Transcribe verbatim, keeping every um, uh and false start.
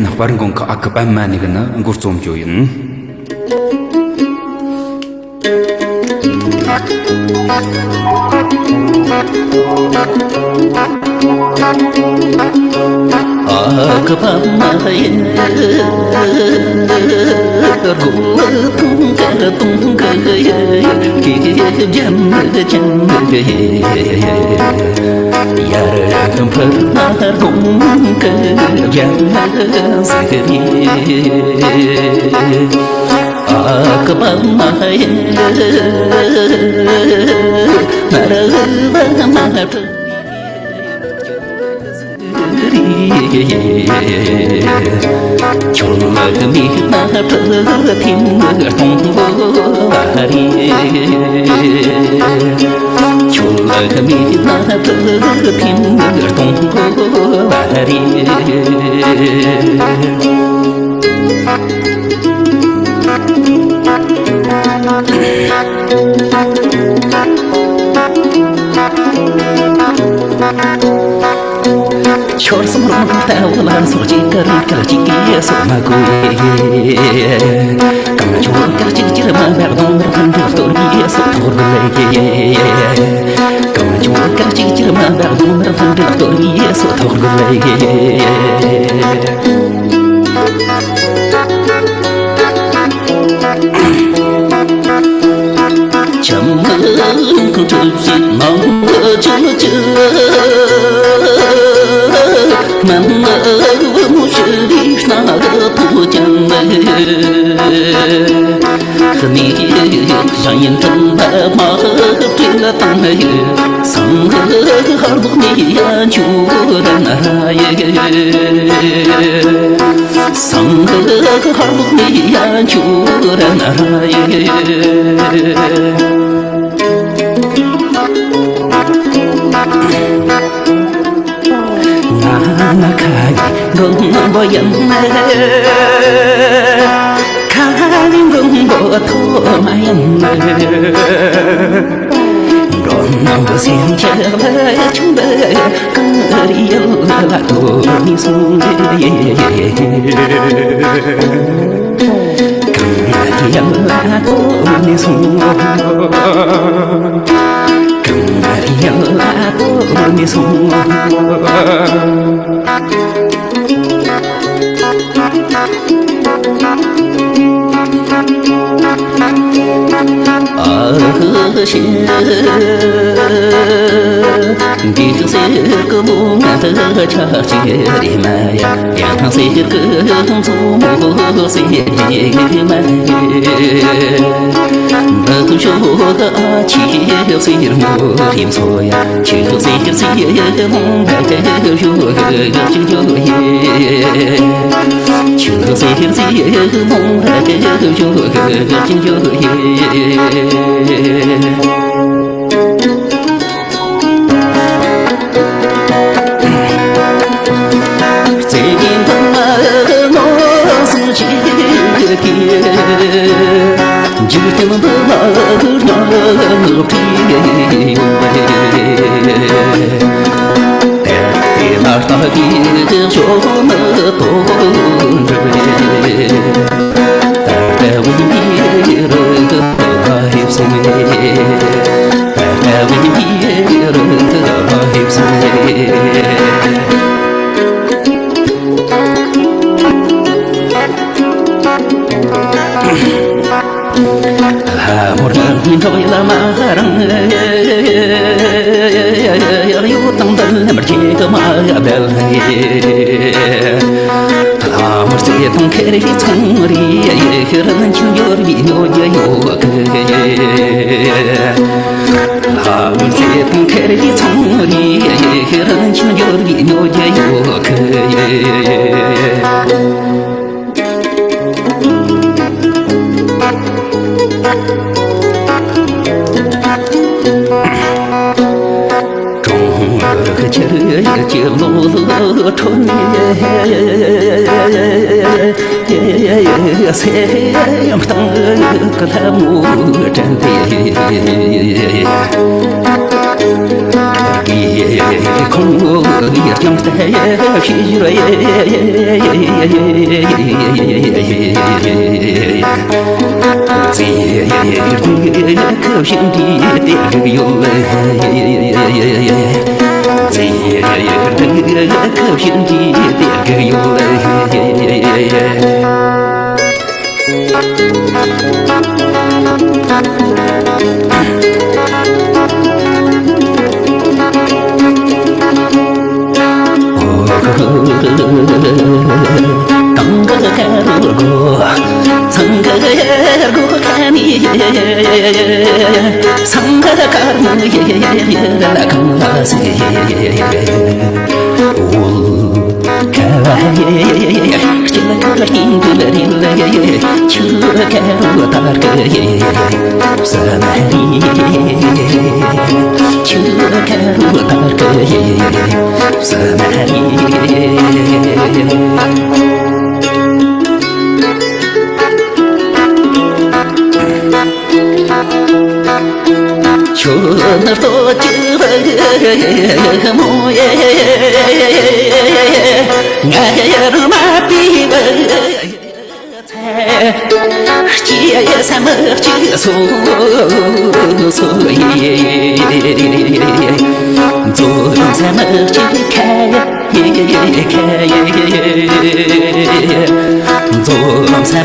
ནག་པར་འགོང་གི་ཨ་ཁུ་པད་མ་ནི་གི་ནི་འགོ་རྩོམ་རྒྱུ་ཡིན། ཨ་ཁུ་པད་མ་ཡིན། དགུང་ལོ་དུང་དཀར་དུང་དཀར་ཡིན། ཀི་ཀི་ཀི་ཀི་ཀི་ཀི། ཡར་དུ་འཕུར་ན་དགུང་གི་རྒྱལ་ཟེར་གི་རེད། ཨ་ཁུ་པད་མ་ཡིན། ནར་བ་མ་བྲལ། ཁྱོད་ལ་མིག་ན་བྲལ་ཐིམ་གཏོང་བ་རེད། ཁྱོད་ལ་མིག་ན་བྲལ་ཐིམ་གཏོང་བ་རེད། ཆོལ་གསུམ་རོང་ལྟ་བུ་ལ་སོགས་ཀྱི་སྐད་རིགས་སྐད་ཅིག་གིས་སོགས་མ་གོ། གང་བྱུང་སྐད་ཅིག་ཅིར་མ་འབད་གདོང་དམར་ཕན་འདྲ་གཏོར་བའི་སོགས་ཐོག་རྒོལ་ལས། གང་བྱུང་སྐད་ཅིག་ཅིར་མ་འབད་གདོང་དམར་ཕན་འདྲ་གཏོར་བའི་སོགས་ཐོག་རྒོལ་ལས། ཆམ་ཁང་གྲུ་བཞི་ནང་གི་ཆུ་ཆུ། མ་མ་བུ་མོ་ཤི་རི་སྣ་གི་ཕུ་ཅང་མ། ནི་ཞང་ཡིན་ཀྲང་པ་མ་བྲེལ་བཏང་ཡོད། སང་ཧར་ལུག་མི་ཡ་ཆུ་ར་ན་ར་ཡེ། སང་ཧར་ལུག་མི་ཡ་ཆུ་ར་ན་ར་ཡེ། ང་ན་ཁ་ཡི་མགོན་པོ་ཡིན། ཁ་ཡི་མགོན་པོ་ཐོག་མ་ཡིན། མགོན་པོ་སེམས་ཅན་ལ་ཆུང་བའི་གངས་རི་ཡུལ་ལ་གཏོར་ནས་སོང་། གངས་རི་ཡུལ་ལ་གཏོར་ནས་སོང་། གངས་རི་ཡུལ་ལ་གཏོར་ནས་སོང་། ང་ཨ་ཧུ་ཤི། འདི་ཟེར་གི་མོ་ང་ད་ཆ་ཅི་རེད་མ་ཡ། ཡང་ཐང་ཟེར་གི་ཐང་ཚོ་མོ་ཟེར་གི་མ་ཡ། འབུ་ཤོ་གི་ཨ་ཆི་ཟེར་མོ་རིམ་ཚོ་ཡ། ཆི་ཟེར་ཟེར་མོ་ད་གི་ཤོ་གི་གི་ཅི་ཇོ་ཡེ། ཆུ་ཟེར་ཟེར་མོ་ར་གི་ཞོ་གི་གི་ཅི་ཇོ་ཡེ། རྩེ་གི་མཐའ་མ་ནོར་སྲུང་བྱེད་ཀྱི། འཇིག་རྟེན་འདི་ན་ནོར་ནག་ནག་པྲི་ཡོད་པས། དེ་ལ་ལྟ་བའི་ཕྱོགས་ནི་དོན་འགྲུབ་པས། ད་ལྟ་བུ་ཡི་རི་གི་ལ་ཧེབ་སོང་ངེ། ད་ལྟ་བུ་ཡི་རི་གི་ལ་ཧེབ་སོང་ངེ། ལྷ་མོར་ཉིན་གྲོགས་ཡིད་ལ་མ་རང་། ཡག་ཡོད་དང་འདི་ལ་མར་ཁྱེད་ཀྱི་མ་བལ། ལྷ་མོར་རྩེ་དང་ཁེར་གྱི་ཚོང་རིགས། ཡེ་ཤེས་རིན་ཆེན་འབྱོར་བའི་ཉོ་རྒྱུ་ཡོད་གི། ལྷ་མོར་རྩེ་དང་ཁེར་གྱི་ཚོང་རིགས། ཡེ་ཤེས་རིན་ཆེན་འབྱོར་བའི་ཉོ་རྒྱུ་ཡོད་གི། གྲོང་ཁྱེར་གྱི་ལོ་ལོ་ཁྲོད་ནས། སེམས་གཏིང་གི་ལྷ་མོ་དྲན་ཏེ། དགེ་ ཁོང་ཡར་ཀྱང་ལྟ་ཕྱི་རེ། ཚེ་ཁ་བཞིན་གྱི་དེ་རིག་ཡོད། ཚེ་ཁ་བཞིན་གྱི་དེ་རིག་ཡོད། གང་གི་ཀ་རུ་གོ། ཚང་གི་ཡར་གོ་ཁ་ནི། ཚང་གི་ཀ་རུ་ཡེ་ཡེ་ཡེ་ལ་གང་ལ་སི། འོལ་ཁ་བ་ཡེ་ཡེ་ཡེ། ཁྱི་ལ་ཁ་ལ་ཧིན་དུ་ལ་རི་ལ་ཡེ་ཡེ། ཆུ་ཁ་རུ་ཐར་གི་ཡེ། ས་མ་རི། ཆུ་ཁ་རུ་ཐར་གི་ཡེ། ས་མ་རི། ཁྱོད་ནི་ལྟོ་ཅི་བ་མོ་ཡེ། ང་ཡར་མ་པི་བ། སྐྱེ་ས་མ་སྐྱེ་སོ་སོ་ཡི། འཛོམས་ས་མ་སྐྱེ་ཁ་ཡི་ཁ་ཡི། འཛོམས་ས་མ་